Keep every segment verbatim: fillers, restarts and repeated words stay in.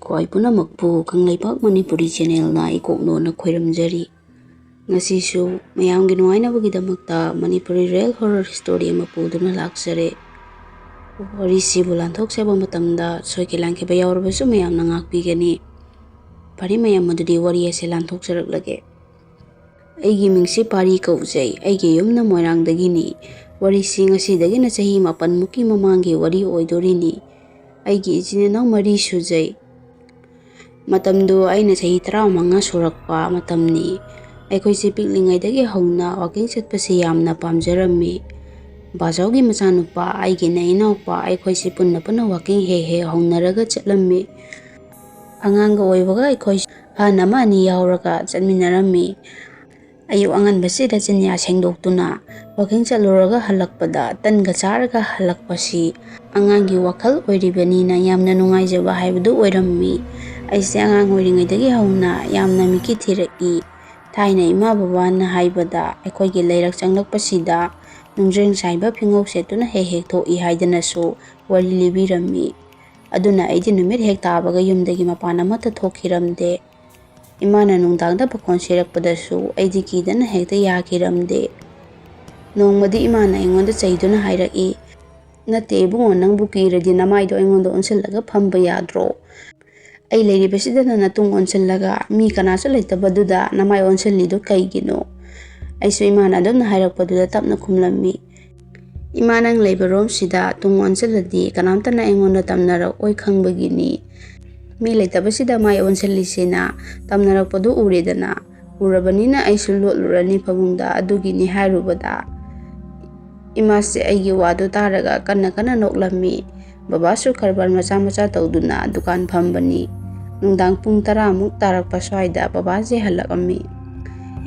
ꯈ꯭ꯋꯥꯏ ꯄꯨꯝꯅꯃꯛꯄꯨ ꯀꯪꯂꯩꯄꯥꯛ ꯃꯅꯤꯄꯨꯔꯤ ꯆꯦꯅꯦꯜꯅ ꯏꯀꯣꯛꯅꯣꯅ ꯈꯣꯏꯔꯝꯖꯔꯤ꯫ ꯉꯁꯤꯁꯨ ꯃꯌꯥꯝꯒꯤ ꯅꯨꯡꯉꯥꯏꯅꯕꯒꯤꯗꯃꯛꯇ ꯃꯅꯤꯄꯨꯔꯤ ꯔꯤꯌꯦꯜ ꯍꯣꯔꯔ ꯁ꯭ꯇꯣꯔꯤ ꯑꯃ ꯄꯨꯗꯨꯅ ꯂꯥꯛꯆꯔꯦ꯫ ꯋꯥꯔꯤꯁꯤꯕꯨ ꯂꯥꯟꯊꯣꯛꯆꯕ ꯃꯇꯝꯗ ꯁꯣꯏꯈꯤ ꯂꯥꯟꯈꯤꯕ ꯌꯥꯎꯔꯕꯁꯨ ꯃꯌꯥꯝꯅ ꯉꯥꯛꯄꯤꯒꯅꯤ꯫ ꯐꯔꯦ ꯃꯌꯥꯝ, ꯑꯗꯨꯗꯤ ꯋꯥꯔꯤ ꯑꯁꯤ ꯂꯥꯟꯊꯣꯛꯆꯔꯛꯂꯒꯦ꯫ ꯑꯩꯒꯤ ꯃꯤꯡꯁꯤ ꯄꯥꯔꯤ ꯀꯧꯖꯩ꯫ ꯑꯩꯒꯤ ꯌꯨꯝꯅ ꯃꯣꯏꯔꯥꯡꯗꯒꯤꯅꯤ꯫ ꯋꯥꯔꯤꯁꯤ ꯉꯁꯤꯗꯒꯤꯅ ꯆꯍꯤ ꯃꯥꯄꯟꯃꯨꯛꯀꯤ ꯃꯃꯥꯡꯒꯤ ꯋꯥꯔꯤ ꯑꯣꯏꯗꯣꯔꯤꯅꯤ꯫ ꯑꯩꯒꯤ ꯏꯆꯤꯟ ꯏꯅꯥꯎ ꯃꯔꯤ ꯁꯨꯖꯩ꯫ ꯃꯇꯝꯗꯨ ꯑꯩꯅ ꯆꯍꯤ ꯇꯔꯥꯃꯉꯥ ꯁꯨꯔꯛꯄ ꯃꯇꯝꯅꯤ꯫ ꯑꯩꯈꯣꯏꯁꯤ ꯄꯤꯛꯂꯤꯉꯩꯗꯒꯤ ꯍꯧꯅ ꯋꯥꯀꯤꯡ ꯆꯠꯄꯁꯤ ꯌꯥꯝꯅ ꯄꯥꯝꯖꯔꯝꯃꯤ꯫ ꯕꯥꯖꯥꯎꯒꯤ ꯃꯆꯥꯅꯨꯄꯥ, ꯑꯩꯒꯤꯅ ꯏꯅꯥꯎꯄꯥ, ꯑꯩꯈꯣꯏꯁꯤ ꯄꯨꯟꯅ ꯄꯨꯟꯅ ꯋꯥꯀꯤꯡ ꯍꯦꯛ ꯍꯦꯛ ꯍꯧꯅꯔꯒ ꯆꯠꯂꯝꯃꯤ꯫ ꯑꯉꯥꯡꯒ ꯑꯣꯏꯕꯒ ꯑꯩꯈꯣꯏ ꯑꯍꯟ ꯑꯃ ꯑꯅꯤ ꯌꯥꯎꯔꯒ ꯆꯠꯃꯤꯟꯅꯔꯝꯃꯤ꯫ ꯑꯌꯨꯛ ꯑꯉꯟꯕꯁꯤꯗ ꯆꯤꯟꯌꯥ ꯁꯦꯡꯗꯣꯛꯇꯨꯅ ꯋꯥꯀꯤꯡ ꯆꯠꯂꯨꯔꯒ ꯍꯜꯂꯛꯄꯗ ꯇꯟꯒ ꯆꯥꯔꯒ ꯍꯜꯂꯛꯄꯁꯤ ꯑꯉꯥꯡꯒꯤ ꯋꯥꯈꯜ ꯑꯣꯏꯔꯤꯕꯅꯤꯅ ꯌꯥꯝꯅ ꯅꯨꯡꯉꯥꯏꯖꯕ ꯍꯥꯏꯕꯗꯨ ꯑꯣꯏꯔꯝꯃꯤ꯫ ꯑꯩꯁꯦ ꯑꯉꯥꯡ ꯑꯣꯏꯔꯤꯉꯩꯗꯒꯤ ꯍꯧꯅ ꯌꯥꯝꯅ ꯃꯤꯀꯤ ꯊꯤꯔꯛꯏ꯫ ꯊꯥꯏꯅ ꯏꯃꯥ ꯕꯕꯥꯅ ꯍꯥꯏꯕꯗ ꯑꯩꯈꯣꯏꯒꯤ ꯂꯩꯔꯛ ꯆꯪꯂꯛꯄꯁꯤꯗ ꯅꯨꯡꯖ꯭ꯔꯦꯡ ꯆꯥꯏꯕ ꯐꯤꯉꯧ ꯁꯦꯠꯇꯨꯅ ꯍꯦꯛ ꯍꯦꯛ ꯊꯣꯛꯏ ꯍꯥꯏꯗꯅꯁꯨ ꯋꯥꯔꯤ ꯂꯤꯕꯤꯔꯝꯃꯤ꯫ ꯑꯗꯨꯅ ꯑꯩꯗꯤ ꯅꯨꯃꯤꯠ ꯍꯦꯛ ꯇꯥꯕꯒ ꯌꯨꯝꯗꯒꯤ ꯃꯄꯥꯟ ꯑꯃꯠꯇ ꯊꯣꯛꯈꯤꯔꯝꯗꯦ꯫ ꯏꯃꯥꯅ ꯅꯨꯡꯗꯥꯡꯗ ꯄꯥꯈꯣꯟ ꯁꯤꯔꯛꯄꯗꯁꯨ ꯑꯩꯗꯤ ꯀꯤꯗꯅ ꯍꯦꯛꯇ ꯌꯥꯈꯤꯔꯝꯗꯦ꯫ ꯅꯣꯡꯃꯗꯤ ꯏꯃꯥꯅ ꯑꯩꯉꯣꯟꯗ ꯆꯩꯗꯨꯅ ꯍꯥꯏꯔꯛꯏ, "ꯅꯠꯇꯦ ꯏꯕꯨꯡꯉꯣ, ꯅꯪꯕꯨ ꯀꯤꯔꯗꯤ ꯅꯃꯥꯏꯗꯣ ꯑꯩꯉꯣꯟꯗ ꯑꯣꯟꯁꯤꯜꯂꯒ ꯐꯝꯕ ꯌꯥꯗ꯭ꯔꯣ? ꯑꯩ ꯂꯩꯔꯤꯕꯁꯤꯗꯅ ꯅꯇꯨꯡ ꯑꯣꯟꯁꯤꯜꯂꯒ ꯃꯤ ꯀꯅꯥꯁꯨ ꯂꯩꯇꯕꯗꯨꯗ ꯅꯃꯥꯏ ꯑꯣꯟꯁꯤꯜꯂꯤꯗꯣ ꯀꯩꯒꯤꯅꯣ?" ꯑꯩꯁꯨ ꯏꯃꯥꯅ ꯑꯗꯨꯝꯅ ꯍꯥꯏꯔꯛꯄꯗꯨꯗ ꯇꯞꯅ ꯈꯨꯝꯂꯝꯃꯤ, "ꯏꯃꯥ, ꯅꯪ ꯂꯩꯕꯔꯣꯝꯁꯤꯗ ꯇꯨꯡ ꯑꯣꯟꯁꯤꯜꯂꯗꯤ ꯀꯅꯥꯝꯇꯅ ꯑꯩꯉꯣꯟꯗ ꯇꯝꯅꯔꯛꯑꯣꯏ ꯈꯪꯕꯒꯤꯅꯤ꯫ ꯃꯤ ꯂꯩꯇꯕꯁꯤꯗ ꯃꯥꯏ ꯑꯣꯟꯁꯤꯜꯂꯤꯁꯤꯅ ꯇꯝꯅꯔꯛꯄꯗꯨ ꯎꯔꯦꯗꯅ꯫ ꯎꯔꯕꯅꯤꯅ ꯑꯩꯁꯨ ꯂꯣꯠꯂꯨꯔꯅꯤ ꯐꯃꯨꯡꯗ, ꯑꯗꯨꯒꯤꯅꯤ" ꯍꯥꯏꯔꯨꯕꯗ ꯏꯃꯥꯁꯦ ꯑꯩꯒꯤ ꯋꯥꯗꯨ ꯇꯥꯔꯒ ꯀꯟꯅ ꯀꯟꯅ ꯅꯣꯛꯂꯝꯃꯤ꯫ ꯕꯕꯥꯁꯨ ꯀꯔꯕꯥꯔ ꯃꯆꯥ ꯃꯆꯥ ꯇꯧꯗꯨꯅ ꯗꯨꯀꯥꯟ ꯐꯝꯕꯅꯤ꯫ ꯅꯨꯡꯗꯥꯡ ꯄꯨꯡ ꯇꯔꯥꯃꯨꯛ ꯇꯥꯔꯛꯄ ꯁ꯭ꯋꯥꯏꯗ ꯕꯕꯥꯁꯦ ꯍꯜꯂꯛꯑꯝꯃꯤ꯫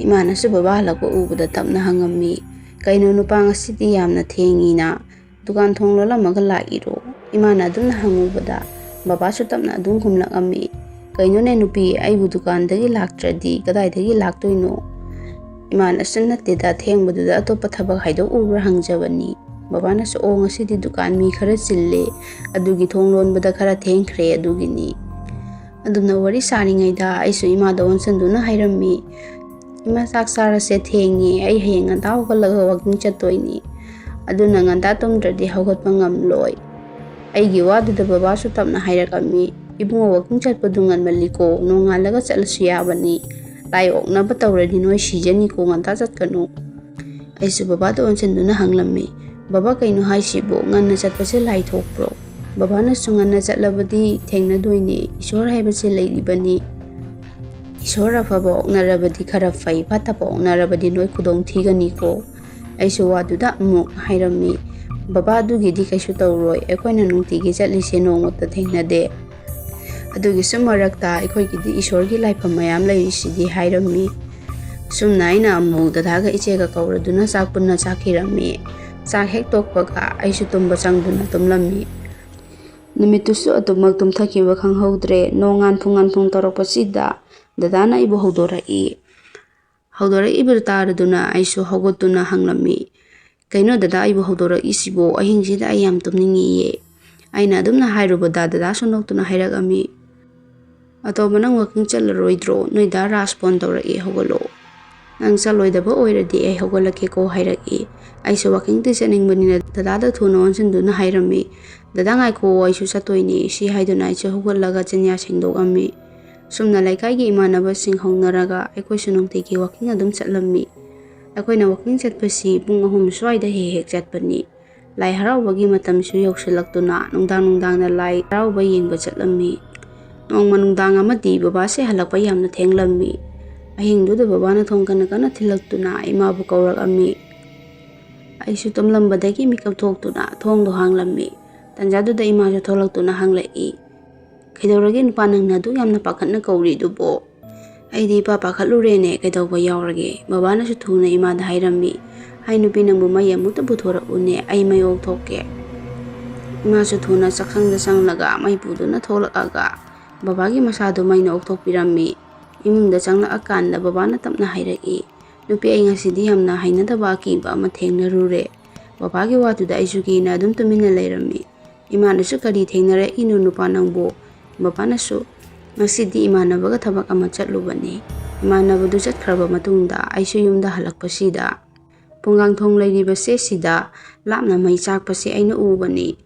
ꯏꯃꯥꯅꯁꯨ ꯕꯕꯥ ꯍꯜꯂꯛꯄ ꯎꯕꯗ ꯇꯞꯅ ꯍꯪꯉꯝꯃꯤ, "ꯀꯩꯅꯣ ꯅꯨꯄꯥ, ꯉꯁꯤꯗꯤ ꯌꯥꯝꯅ ꯊꯦꯡꯉꯤꯅ? ꯗꯨꯀꯥꯟ ꯊꯣꯡ ꯂꯣꯜꯂꯝꯃꯒ ꯂꯥꯛꯏꯔꯣ?" ꯏꯃꯥꯅ ꯑꯗꯨꯝꯅ ꯍꯪꯉꯨꯕꯗ ꯕꯕꯥꯁꯨ ꯇꯞꯅ ꯑꯗꯨꯝ ꯈꯨꯝꯂꯛꯑꯝꯃꯤ, "ꯀꯩꯅꯣꯅꯦ ꯅꯨꯄꯤ, ꯑꯩꯕꯨ ꯗꯨꯀꯥꯟꯗꯒꯤ ꯂꯥꯛꯇ꯭ꯔꯗꯤ ꯀꯗꯥꯏꯗꯒꯤ ꯂꯥꯛꯇꯣꯏꯅꯣ?" ꯏꯃꯥꯅꯁꯨ, "ꯅꯠꯇꯦꯗ, ꯊꯦꯡꯕꯗꯨꯗ ꯑꯇꯣꯞꯄ ꯊꯕꯛ ꯍꯥꯏꯗꯣꯛꯎꯕ꯭ꯔꯥ ꯍꯪꯖꯕꯅꯤ"꯫ ꯕꯕꯥꯅꯁꯨ, "ꯑꯣ, ꯉꯁꯤꯗꯤ ꯗꯨꯀꯥꯟ ꯃꯤ ꯈꯔ ꯆꯤꯜꯂꯦ, ꯑꯗꯨꯒꯤ ꯊꯣꯡ ꯂꯣꯟꯕꯗ ꯈꯔ ꯊꯦꯡꯈ꯭ꯔꯦ, ꯑꯗꯨꯒꯤꯅꯤ"꯫ ꯑꯗꯨꯝꯅ ꯋꯥꯔꯤ ꯁꯥꯔꯤꯉꯩꯗ ꯑꯩꯁꯨ ꯏꯃꯥꯗ ꯑꯣꯟꯁꯤꯟꯗꯨꯅ ꯍꯥꯏꯔꯝꯃꯤ, "ꯏꯃꯥ, ꯆꯥꯛ ꯆꯥꯔꯁꯦ, ꯊꯦꯡꯉꯦ, ꯑꯩ ꯍꯌꯦꯡ ꯉꯟꯇꯥ ꯍꯧꯒꯠꯂꯒ ꯋꯥꯀꯤꯡ ꯆꯠꯇꯣꯏꯅꯤ, ꯑꯗꯨꯅ ꯉꯟꯇꯥ ꯇꯨꯝꯗ꯭ꯔꯗꯤ ꯍꯧꯒꯠꯄ ꯉꯝꯂꯣꯏ"꯫ ꯑꯩꯒꯤ ꯋꯥꯗꯨꯗ ꯕꯕꯥꯁꯨ ꯇꯞꯅ ꯍꯥꯏꯔꯛꯑꯝꯃꯤ, "ꯏꯕꯨꯡꯉꯣ, ꯋꯥꯀꯤꯡ ꯆꯠꯄꯗꯨ ꯉꯟꯃꯜꯂꯤꯀꯣ, ꯅꯣꯡꯉꯥꯜꯂꯒ ꯆꯠꯂꯁꯨ ꯌꯥꯕꯅꯤ, ꯂꯥꯏ ꯑꯣꯛꯅꯕ ꯇꯧꯔꯗꯤ ꯅꯣꯏ ꯁꯤꯖꯅꯤꯀꯣ, ꯉꯟꯇꯥ ꯆꯠꯀꯅꯨ"꯫ ꯑꯩꯁꯨ ꯕꯕꯥꯗ ꯑꯣꯟꯁꯤꯟꯗꯨꯅ ꯍꯪꯂꯝꯃꯤ, "ꯕꯕꯥ, ꯀꯩꯅꯣ ꯍꯥꯏꯁꯤꯕꯣ? ꯉꯟꯅ ꯆꯠꯄꯁꯦ ꯂꯥꯏ ꯊꯣꯛꯄ꯭ꯔꯣ? ꯕꯕꯥꯅꯁꯨ ꯉꯟꯅ ꯆꯠꯂꯕꯗꯤ ꯊꯦꯡꯅꯗꯣꯏꯅꯦ, ꯏꯁꯣꯔ ꯍꯥꯏꯕꯁꯦ ꯂꯩꯔꯤꯕꯅꯤ꯫ ꯏꯁꯣꯔ ꯑꯐꯕ ꯑꯣꯛꯅꯔꯕꯗꯤ ꯈꯔ ꯐꯩ, ꯐꯠꯇꯕ ꯑꯣꯛꯅꯔꯕꯗꯤ ꯅꯣꯏ ꯈꯨꯗꯣꯡ ꯊꯤꯒꯅꯤꯀꯣ"꯫ ꯑꯩꯁꯨ ꯋꯥꯗꯨꯗ ꯑꯃꯨꯛ ꯍꯥꯏꯔꯝꯃꯤ, "ꯕꯕꯥ, ꯑꯗꯨꯒꯤꯗꯤ ꯀꯩꯁꯨ ꯇꯧꯔꯣꯏ, ꯑꯩꯈꯣꯏꯅ ꯅꯨꯡꯇꯤꯒꯤ ꯆꯠꯂꯤꯁꯦ ꯅꯣꯡꯃꯇ ꯊꯦꯡꯅꯗꯦ꯫ ꯑꯗꯨꯒꯤꯁꯨ ꯃꯔꯛꯇ ꯑꯩꯈꯣꯏꯒꯤꯗꯤ ꯏꯁꯣꯔꯒꯤ ꯂꯥꯏꯐꯝ ꯃꯌꯥꯝ ꯂꯩꯔꯤꯁꯤꯗꯤ" ꯍꯥꯏꯔꯝꯃꯤ꯫ ꯁꯨꯝꯅ ꯑꯩꯅ ꯑꯃꯨꯛ ꯗꯗꯥꯒ ꯏꯆꯦꯒ ꯀꯧꯔꯗꯨꯅ ꯆꯥꯛ ꯄꯨꯟꯅ ꯆꯥꯈꯤꯔꯝꯃꯤ꯫ ꯆꯥꯛ ꯍꯦꯛ ꯇꯣꯛꯄꯒ ꯑꯩꯁꯨ ꯇꯨꯝꯕ ꯆꯪꯗꯨꯅ ꯇꯨꯝꯂꯝꯃꯤ꯫ ꯅꯨꯃꯤꯠꯇꯨꯁꯨ ꯑꯗꯨꯃꯛ ꯇꯨꯝꯊꯈꯤꯕ ꯈꯪꯍꯧꯗ꯭ꯔꯦ꯫ ꯅꯣꯡꯉꯥꯟ ꯄꯨꯡꯉꯥꯟ ꯄꯨꯡ ꯇꯧꯔꯛꯄꯁꯤꯗ ꯗꯗꯥꯅ ꯑꯩꯕꯨ ꯍꯧꯗꯣꯔꯛꯏ꯫ ꯍꯧꯗꯣꯔꯛꯏꯕ ꯇꯥꯔꯗꯨꯅ ꯑꯩꯁꯨ ꯍꯧꯒꯠꯇꯨꯅ ꯍꯪꯂꯝꯃꯤ, "ꯀꯩꯅꯣ ꯗꯗꯥ, ꯑꯩꯕꯨ ꯍꯧꯗꯣꯔꯛꯏꯁꯤꯕꯣ? ꯑꯍꯤꯡꯁꯤꯗ ꯑꯩ ꯌꯥꯝ ꯇꯨꯝꯅꯤꯡꯉꯤꯌꯦ"꯫ ꯑꯩꯅ ꯑꯗꯨꯝꯅ ꯍꯥꯏꯔꯨꯕꯗ ꯗꯗꯥꯁꯨ ꯅꯣꯛꯇꯨꯅ ꯍꯥꯏꯔꯛꯑꯝꯃꯤ, "ꯑꯇꯣꯝꯕ, ꯅꯪ ꯋꯥꯀꯤꯡ ꯆꯠꯂꯔꯣꯏꯗ꯭ꯔꯣ? ꯅꯣꯏ ꯗꯥ ꯔꯥꯖ ꯐꯣꯟ ꯇꯧꯔꯛꯑꯦ, ꯍꯧꯒꯠꯂꯣ꯫ ꯅꯪ ꯆꯠꯂꯣꯏꯗꯕ ꯑꯣꯏꯔꯗꯤ ꯑꯩ ꯍꯧꯒꯠꯂꯛꯀꯦꯀꯣ" ꯍꯥꯏꯔꯛꯏ꯫ ꯑꯩꯁꯨ ꯋꯥꯀꯤꯡꯗꯤ ꯆꯠꯅꯤꯡꯕꯅꯤꯅ ꯗꯗꯥꯗ ꯊꯨꯅ ꯑꯣꯟꯁꯤꯟꯗꯨꯅ ꯍꯥꯏꯔꯝꯃꯤ, "ꯗꯗꯥ, ꯉꯥꯏꯈꯣ, ꯑꯩꯁꯨ ꯆꯠꯇꯣꯏꯅꯦ"꯫ ꯁꯤ ꯍꯥꯏꯗꯨꯅ ꯑꯩꯁꯨ ꯍꯧꯒꯠꯂꯒ ꯆꯤꯟꯌꯥ ꯁꯦꯡꯗꯣꯛꯑꯝꯃꯤ꯫ ꯁꯨꯝꯅ ꯂꯩꯀꯥꯏꯒꯤ ꯏꯃꯥꯟꯅꯕꯁꯤꯡ ꯍꯧꯅꯔꯒ ꯑꯩꯈꯣꯏꯁꯨ ꯅꯨꯡꯇꯤꯒꯤ ꯋꯥꯀꯤꯡ ꯑꯗꯨꯝ ꯆꯠꯂꯝꯃꯤ꯫ ꯑꯩꯈꯣꯏꯅ ꯋꯥꯀꯤꯡ ꯆꯠꯄꯁꯤ ꯄꯨꯡ ꯑꯍꯨꯝ ꯁ꯭ꯋꯥꯏꯗ ꯍꯦꯛ ꯍꯦꯛ ꯆꯠꯄꯅꯤ꯫ ꯂꯥꯏ ꯍꯔꯥꯎꯕꯒꯤ ꯃꯇꯝꯁꯨ ꯌꯧꯁꯤꯜꯂꯛꯇꯨꯅ ꯅꯨꯡꯗꯥꯡ ꯅꯨꯡꯗꯥꯡꯗ ꯂꯥꯏ ꯍꯔꯥꯎꯕ ꯌꯦꯡꯕ ꯆꯠꯂꯝꯃꯤ꯫ ꯅꯣꯡꯃ ꯅꯨꯡꯗꯥꯡ ꯑꯃꯗꯤ ꯕꯕꯥꯁꯦ ꯍꯜꯂꯛꯄ ꯌꯥꯝꯅ ꯊꯦꯡꯂꯝꯃꯤ꯫ ꯑꯍꯤꯡꯗꯨꯗ ꯕꯕꯥꯅ ꯊꯣꯡ ꯀꯟꯅ ꯀꯟꯅ ꯊꯤꯜꯂꯛꯇꯨꯅ ꯏꯃꯥꯕꯨ ꯀꯧꯔꯛꯑꯝꯃꯤ꯫ ꯑꯩꯁꯨ ꯇꯨꯝꯂꯝꯕꯗꯒꯤ ꯃꯤꯀꯞ ꯊꯣꯛꯇꯨꯅ ꯊꯣꯡꯗꯣ ꯍꯥꯡꯂꯝꯃꯤ꯫ ꯇꯟꯖꯥꯗꯨꯗ ꯏꯃꯥꯁꯨ ꯊꯣꯛꯂꯛꯇꯨꯅ ꯍꯪꯂꯛꯏ, "ꯀꯩꯗꯧꯔꯒꯦ ꯅꯨꯄꯥ, ꯅꯪꯅ ꯑꯗꯨꯛ ꯌꯥꯝꯅ ꯄꯥꯈꯠꯅ ꯀꯧꯔꯤꯗꯨꯕꯣ?" ꯑꯩꯗꯤ ꯏꯄꯥ ꯄꯥꯈꯠꯂꯨꯔꯦꯅꯦ, ꯀꯩꯗꯧꯕ ꯌꯥꯎꯔꯒꯦ? ꯕꯕꯥꯅꯁꯨ ꯊꯨꯅ ꯏꯃꯥꯗ ꯍꯥꯏꯔꯝꯃꯤ, "ꯍꯥꯏ ꯅꯨꯄꯤ, ꯅꯪꯕꯨ ꯃꯩ ꯑꯃꯨꯛꯇ ꯄꯨꯊꯣꯔꯛꯎꯅꯦ, ꯑꯩ ꯃꯩ ꯑꯣꯛꯊꯣꯛꯀꯦ"꯫ ꯏꯃꯥꯁꯨ ꯊꯨꯅ ꯆꯥꯛꯁꯪꯗ ꯆꯪꯂꯒ ꯃꯩ ꯄꯨꯗꯨꯅ ꯊꯣꯛꯂꯛꯑꯒ ꯕꯕꯥꯒꯤ ꯃꯁꯥꯗꯨ ꯃꯩꯅ ꯑꯣꯛꯊꯣꯛꯄꯤꯔꯝꯃꯤ꯫ ꯏꯃꯨꯡꯗ ꯆꯪꯂꯛꯑꯀꯥꯟꯗ ꯕꯕꯥꯅ ꯇꯞꯅ ꯍꯥꯏꯔꯛꯏ, "ꯅꯨꯄꯤ, ꯑꯩ ꯉꯁꯤꯗꯤ ꯌꯥꯝꯅ ꯍꯩꯅꯗꯕ ꯑꯀꯤꯕ ꯑꯃ ꯊꯦꯡꯅꯔꯨꯔꯦ"꯫ ꯕꯕꯥꯒꯤ ꯋꯥꯗꯨꯗ ꯑꯩꯁꯨ ꯀꯤꯅ ꯑꯗꯨꯝ ꯇꯨꯃꯤꯟꯅ ꯂꯩꯔꯝꯃꯤ꯫ ꯏꯃꯥꯅꯁꯨ, "ꯀꯔꯤ ꯊꯦꯡꯅꯔꯛꯏꯅꯣ ꯅꯨꯄꯥ ꯅꯪꯕꯨ?" ꯕꯕꯥꯅꯁꯨ, ꯉꯁꯤꯗꯤ ꯏꯃꯥꯟꯅꯕꯒ ꯊꯕꯛ ꯑꯃ ꯆꯠꯂꯨꯕꯅꯤ꯫ ꯏꯃꯥꯟꯅꯕꯗꯨ ꯆꯠꯈ꯭ꯔꯕ ꯃꯇꯨꯡꯗ ꯑꯩꯁꯨ ꯌꯨꯝꯗ ꯍꯜꯂꯛꯄꯁꯤꯗ ꯄꯨꯡꯒꯥꯡꯊꯣꯡ ꯂꯩꯔꯤꯕꯁꯦ ꯁꯤꯗ ꯂꯥꯞꯅ ꯃꯩ ꯆꯥꯛꯄꯁꯦ ꯑꯩꯅ ꯎꯕꯅꯤ꯫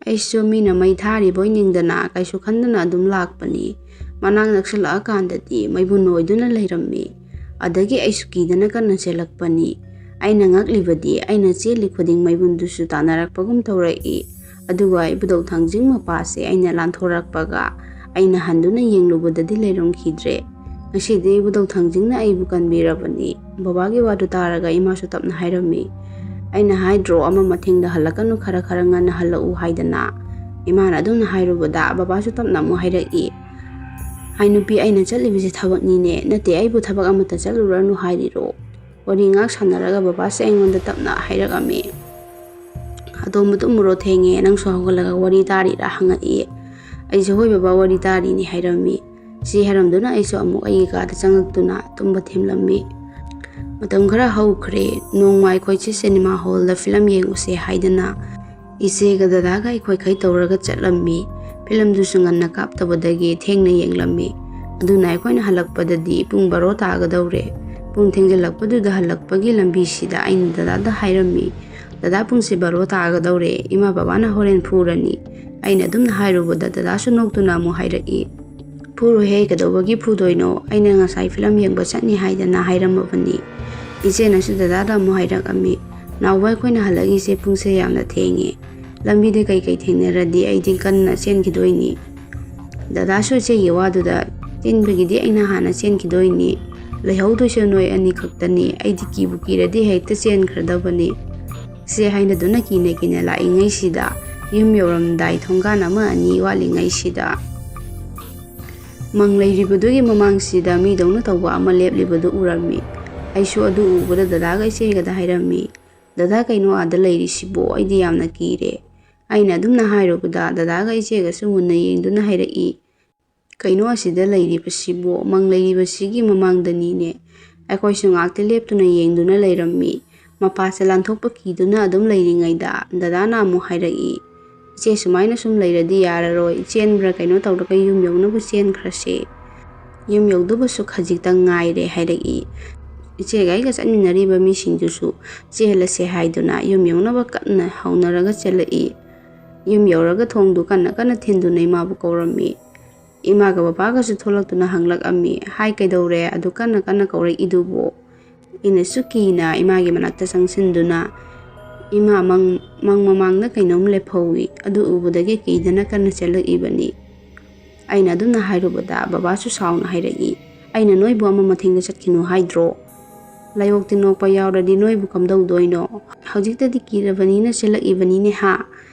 ꯑꯩꯁꯨ ꯃꯤꯅ ꯃꯩ ꯊꯥꯔꯤꯕꯣꯏ ꯅꯤꯡꯗꯅ ꯀꯩꯁꯨ ꯈꯟꯗꯅ ꯑꯗꯨꯝ ꯂꯥꯛꯄꯅꯤ꯫ ꯃꯅꯥꯛ ꯅꯛꯁꯤꯜꯂꯛꯑꯀꯥꯟꯗꯗꯤ ꯃꯩꯕꯨ ꯅꯣꯏꯗꯨꯅ ꯂꯩꯔꯝꯃꯤ꯫ ꯑꯗꯒꯤ ꯑꯩꯁꯨ ꯀꯤꯗꯅ ꯀꯟꯅ ꯆꯦꯜꯂꯛꯄꯅꯤ꯫ ꯑꯩꯅ ꯉꯛꯂꯤꯕꯗꯤ ꯑꯩꯅ ꯆꯦꯜꯂꯤ ꯈꯨꯗꯤꯡ ꯃꯩꯕꯨꯟꯗꯨꯁꯨ ꯇꯥꯟꯅꯔꯛꯄꯒꯨꯝ ꯇꯧꯔꯛꯏ꯫ ꯑꯗꯨꯒ ꯏꯕꯨꯙꯧ ꯊꯥꯡꯖꯤꯡ ꯃꯄꯥꯁꯦ ꯑꯩꯅ ꯂꯥꯟꯊꯣꯔꯛꯄꯒ ꯑꯩꯅ ꯍꯟꯗꯨꯅ ꯌꯦꯡꯂꯨꯕꯗꯗꯤ ꯂꯩꯔꯝꯈꯤꯗ꯭ꯔꯦ꯫ ꯉꯁꯤꯗꯤ ꯏꯕꯨꯙꯧ ꯊꯥꯡꯖꯤꯡꯅ ꯑꯩꯕꯨ ꯀꯟꯕꯤꯔꯕꯅꯤ꯫ ꯕꯕꯥꯒꯤ ꯋꯥꯗꯨ ꯇꯥꯔꯒ ꯏꯃꯥꯁꯨ ꯇꯞꯅ ꯍꯥꯏꯔꯝꯃꯤ꯫ ꯑꯩꯅ ꯍꯥꯏꯗ꯭ꯔꯣ, ꯑꯃ ꯃꯊꯦꯡꯗ ꯍꯜꯂꯛꯀꯅꯨ, ꯈꯔ ꯈꯔ ꯉꯟꯅ ꯍꯜꯂꯛꯎ ꯍꯥꯏꯗꯅ꯫ ꯏꯃꯥꯅ ꯑꯗꯨꯝꯅ ꯍꯥꯏꯔꯨꯕꯗ ꯕꯕꯥꯁꯨ ꯇꯞꯅ ꯑꯃꯨꯛ ꯍꯥꯏꯔꯛꯏ꯫ "ꯍꯥꯏ ꯅꯨꯄꯤ, ꯑꯩꯅ ꯆꯠꯂꯤꯕꯁꯤ ꯊꯕꯛꯅꯤꯅꯦ, ꯅꯠꯇꯦ ꯑꯩꯕꯨ ꯊꯕꯛ ꯑꯃꯠꯇ ꯆꯠꯂꯨꯔꯅꯨ ꯍꯥꯏꯔꯤꯔꯣ?" ꯋꯥꯔꯤ ꯉꯥꯏꯍꯥꯛ ꯁꯥꯟꯅꯔꯒ ꯕꯕꯥꯁꯦ ꯑꯩꯉꯣꯟꯗ ꯇꯞꯅ ꯍꯥꯏꯔꯛꯑꯝꯃꯤ꯫ "ꯑꯇꯣꯝꯕ, ꯇꯨꯝꯃꯨꯔꯣ, ꯊꯦꯡꯉꯦ, ꯅꯪꯁꯨ ꯍꯧꯒꯠꯂꯒ ꯋꯥꯔꯤ ꯇꯥꯔꯤꯔꯥ?" ꯍꯪꯉꯛꯏ꯫ ꯑꯩꯁꯨ "ꯍꯣꯏ ꯕꯕꯥ, ꯋꯥꯔꯤ ꯇꯥꯔꯤꯅꯤ" ꯍꯥꯏꯔꯝꯃꯤ꯫ ꯁꯤ ꯍꯥꯏꯔꯝꯗꯨꯅ ꯑꯩꯁꯨ ꯑꯃꯨꯛ ꯑꯩꯒꯤ ꯀꯥꯗ ꯆꯪꯉꯛꯇꯨꯅ ꯇꯨꯝꯕ ꯊꯦꯝꯂꯝꯃꯤ꯫ ꯃꯇꯝ ꯈꯔ ꯍꯧꯈ꯭ꯔꯦ꯫ ꯅꯣꯡꯃ ꯑꯩꯈꯣꯏꯁꯦ ꯁꯤꯅꯦꯃꯥ ꯍꯣꯜꯗ ꯐꯤꯂꯝ ꯌꯦꯡꯉꯨꯁꯦ ꯍꯥꯏꯗꯅ ꯏꯆꯦꯒ ꯗꯗꯥꯒ ꯑꯩꯈꯣꯏꯈꯩ ꯇꯧꯔꯒ ꯆꯠꯂꯝꯃꯤ꯫ ꯐꯤꯂꯝꯗꯨꯁꯨ ꯉꯟꯅ ꯀꯥꯞꯇꯕꯗꯒꯤ ꯊꯦꯡꯅ ꯌꯦꯡꯂꯝꯃꯤ꯫ ꯑꯗꯨꯅ ꯑꯩꯈꯣꯏꯅ ꯍꯜꯂꯛꯄꯗꯗꯤ ꯄꯨꯡ ꯕꯥꯔꯣ ꯇꯥꯒꯗꯧꯔꯦ꯫ ꯄꯨꯡ ꯊꯦꯡꯖꯤꯜꯂꯛꯄꯗꯨꯗ ꯍꯜꯂꯛꯄꯒꯤ ꯂꯝꯕꯤꯁꯤꯗ ꯑꯩꯅ ꯗꯗꯥꯗ ꯍꯥꯏꯔꯝꯃꯤ, "ꯗꯗꯥ, ꯄꯨꯡꯁꯦ ꯕꯥꯔꯣ ꯇꯥꯒꯗꯧꯔꯦ, ꯏꯃꯥ ꯕꯕꯥꯅ ꯍꯣꯔꯦꯟ ꯐꯨꯔꯅꯤ"꯫ ꯑꯩꯅ ꯑꯗꯨꯝꯅ ꯍꯥꯏꯔꯨꯕꯗ ꯗꯗꯥꯁꯨ ꯅꯣꯛꯇꯨꯅ ꯑꯃꯨꯛ ꯍꯥꯏꯔꯛꯏ, "ꯐꯨꯔꯣꯏꯍꯦ, ꯀꯩꯗꯧꯕꯒꯤ ꯐꯨꯗꯣꯏꯅꯣ? ꯑꯩꯅ ꯉꯁꯥꯏ ꯐꯤꯂꯝ ꯌꯦꯡꯕ ꯆꯠꯅꯤ ꯍꯥꯏꯗꯅ ꯍꯥꯏꯔꯝꯃꯕꯅꯤ"꯫ ꯏꯆꯦꯅꯁꯨ ꯗꯗꯥꯗ ꯑꯃꯨꯛ ꯍꯥꯏꯔꯛꯑꯝꯃꯤ, "ꯅꯥꯎꯕ, ꯑꯩꯈꯣꯏꯅ ꯍꯜꯂꯛꯏꯁꯦ ꯄꯨꯡꯁꯦ ꯌꯥꯝꯅ ꯊꯦꯡꯉꯦ꯫ ꯂꯝꯕꯤꯗ ꯀꯩꯀꯩ ꯊꯦꯡꯅꯔꯗꯤ ꯑꯩꯗꯤ ꯀꯟꯅ ꯆꯦꯟꯈꯤꯗꯣꯏꯅꯤ"꯫ ꯗꯗꯥꯁꯨ ꯏꯆꯦꯒꯤ ꯋꯥꯗꯨꯗ, "ꯆꯦꯟꯕꯒꯤꯗꯤ ꯑꯩꯅ ꯍꯥꯟꯅ ꯆꯦꯟꯈꯤꯗꯣꯏꯅꯤ꯫ ꯂꯩꯍꯧꯗꯣꯏꯁꯦ ꯅꯣꯏ ꯑꯅꯤ ꯈꯛꯇꯅꯤ꯫ ꯑꯩꯗꯤ ꯀꯤꯕꯨ ꯀꯤꯔꯗꯤ ꯍꯦꯛꯇ ꯆꯦꯟꯈ꯭ꯔꯗꯕꯅꯤ"꯫ ꯁꯦ ꯍꯥꯏꯅꯗꯨꯅ ꯀꯤꯅ ꯀꯤꯅ ꯂꯥꯛꯏꯉꯩꯁꯤꯗ, ꯌꯨꯝ ꯌꯧꯔꯝꯗꯥꯏ ꯊꯣꯡꯒꯥꯟ ꯑꯃ ꯑꯅꯤ ꯋꯥꯠꯂꯤꯉꯩꯁꯤꯗ, ꯃꯪ ꯂꯩꯔꯤꯕꯗꯨꯒꯤ ꯃꯃꯥꯡꯁꯤꯗ ꯃꯤꯗꯧꯅ ꯇꯧꯕ ꯑꯃ ꯂꯦꯞꯂꯤꯕꯗꯨ ꯎꯔꯝꯃꯤ꯫ ꯑꯩꯁꯨ ꯑꯗꯨ ꯎꯕꯗ ꯗꯗꯥꯒ ꯏꯆꯦꯒꯗ ꯍꯥꯏꯔꯝꯃꯤ, "ꯗꯗꯥ, ꯀꯩꯅꯣ ꯑꯥꯗ ꯂꯩꯔꯤꯁꯤꯕꯣ? ꯑꯩꯗꯤ ꯌꯥꯝꯅ ꯀꯤꯔꯦ"꯫ ꯑꯩꯅ ꯑꯗꯨꯝꯅ ꯍꯥꯏꯔꯨꯕꯗ ꯗꯗꯥꯒ ꯏꯆꯦꯒꯁꯨ ꯃꯨꯟꯅ ꯌꯦꯡꯗꯨꯅ ꯍꯥꯏꯔꯛꯏ, "ꯀꯩꯅꯣ ꯑꯁꯤꯗ ꯂꯩꯔꯤꯕꯁꯤꯕꯣ? ꯃꯪ ꯂꯩꯔꯤꯕꯁꯤꯒꯤ ꯃꯃꯥꯡꯗꯅꯤꯅꯦ"꯫ ꯑꯩꯈꯣꯏꯁꯨ ꯉꯥꯛꯇꯤ ꯂꯦꯞꯇꯨꯅ ꯌꯦꯡꯗꯨꯅ ꯂꯩꯔꯝꯃꯤ꯫ ꯃꯄꯥꯁꯦ ꯂꯥꯟꯊꯣꯛꯄ ꯀꯤꯗꯨꯅ ꯑꯗꯨꯝ ꯂꯩꯔꯤꯉꯩꯗ ꯗꯗꯥꯅ ꯑꯃꯨꯛ ꯍꯥꯏꯔꯛꯏ, "ꯏꯆꯦ, ꯁꯨꯃꯥꯏꯅ ꯁꯨꯝ ꯂꯩꯔꯗꯤ ꯌꯥꯔꯔꯣꯏ, ꯆꯦꯟꯕ꯭ꯔꯥ ꯀꯩꯅꯣ ꯇꯧꯔꯒ ꯌꯨꯝ ꯌꯧꯅꯕ ꯆꯦꯟꯈ꯭ꯔꯁꯦ꯫ ꯌꯨꯝ ꯌꯧꯗꯨꯕꯁꯨ ꯈꯖꯤꯛꯇꯪ ꯉꯥꯏꯔꯦ" ꯍꯥꯏꯔꯛꯏ꯫ ꯏꯆꯦꯒ ꯑꯩꯒ ꯆꯠꯃꯤꯟꯅꯔꯤꯕ ꯃꯤꯁꯤꯡꯗꯨꯁꯨ ꯆꯦꯜꯂꯁꯦ ꯍꯥꯏꯗꯨꯅ ꯌꯨꯝ ꯌꯧꯅꯕ ꯀꯟꯅ ꯍꯧꯅꯔꯒ ꯆꯦꯜꯂꯛꯏ꯫ ꯌꯨꯝ ꯌꯧꯔꯒ ꯊꯣꯡꯗꯨ ꯀꯟꯅ ꯀꯟꯅ ꯊꯤꯟꯗꯨꯅ ꯏꯃꯥꯕꯨ ꯀꯧꯔꯝꯃꯤ꯫ ꯏꯃꯥꯒ ꯕꯕꯥꯒꯁꯨ ꯊꯣꯛꯂꯛꯇꯨꯅ ꯍꯪꯂꯛꯑꯝꯃꯤ, "ꯍꯥꯏ, ꯀꯩꯗꯧꯔꯦ ꯑꯗꯨ ꯀꯟꯅ ꯀꯟꯅ ꯀꯧꯔꯛꯏꯗꯨꯕꯣ?" ꯑꯩꯅꯁꯨ ꯀꯤꯅ ꯏꯃꯥꯒꯤ ꯃꯅꯥꯛꯇ ꯆꯪꯁꯤꯟꯗꯨꯅ, "ꯏꯃꯥ, ꯃꯪ, ꯃꯪ ꯃꯃꯥꯡꯗ ꯀꯩꯅꯣꯝ ꯂꯦꯞꯍꯧꯏ, ꯑꯗꯨ ꯎꯕꯗꯒꯤ ꯀꯤꯗꯅ ꯀꯟꯅ ꯆꯦꯜꯂꯛꯏꯕꯅꯤ" ꯑꯩꯅ ꯑꯗꯨꯝꯅ ꯍꯥꯏꯔꯨꯕꯗ ꯕꯕꯥꯁꯨ ꯁꯥꯎꯅ ꯍꯥꯏꯔꯛꯏ, "ꯑꯩꯅ ꯅꯣꯏꯕꯨ ꯑꯃ ꯃꯊꯦꯡꯗ ꯆꯠꯈꯤꯅꯨ ꯍꯥꯏꯗ꯭ꯔꯣ? ꯂꯥꯏꯑꯣꯛ ꯇꯤꯟꯑꯣꯛꯄ ꯌꯥꯎꯔꯗꯤ ꯅꯣꯏꯕꯨ ꯀꯝꯗꯧꯗꯣꯏꯅꯣ? ꯍꯧꯖꯤꯛꯇꯗꯤ ꯀꯤꯔꯕꯅꯤꯅ ꯆꯦꯜꯂꯛꯏꯕꯅꯤꯅꯦ ꯍꯥ?"